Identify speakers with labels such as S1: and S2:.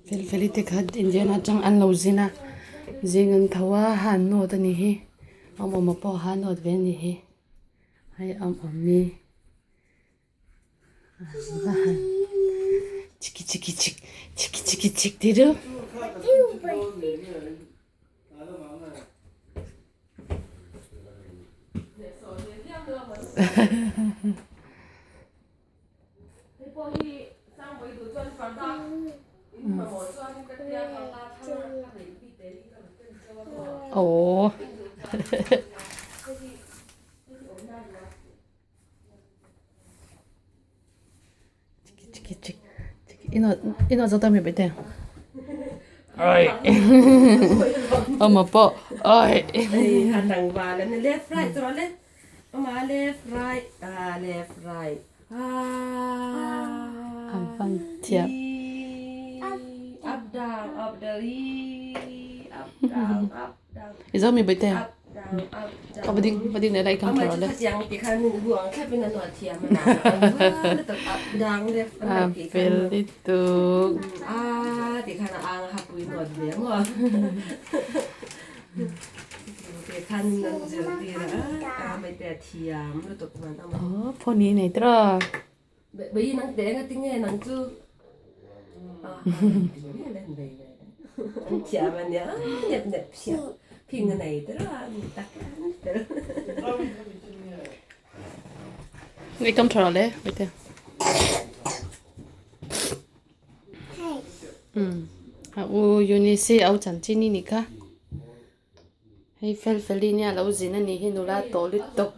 S1: Felfeli te kha Indian atang an lo zin a zing an tho a ha an nawt a nih hi awm awm a pawh ha a nawt ve a nih hi hei awm awm hi chiki chiki chik chiki chiki chik tih deuh. Aww Ina zo ta mi bete. Oi. Oma po. Oi.
S2: Tang ba le left right to le. Oma left right ah left right. Ah.
S1: Am fan thiam.
S2: Up down up down up down up down.
S1: I zo mi bete.
S2: Up down up down.
S1: Ka bading bading le lai kam tharo le. A fel lutuk. Aw phone hi nei tawh. Ngai kam tha le wait um a u Eunice au chanchin ni kha hei fel fel hi nia lo zin ani hi nula tawh lutuk.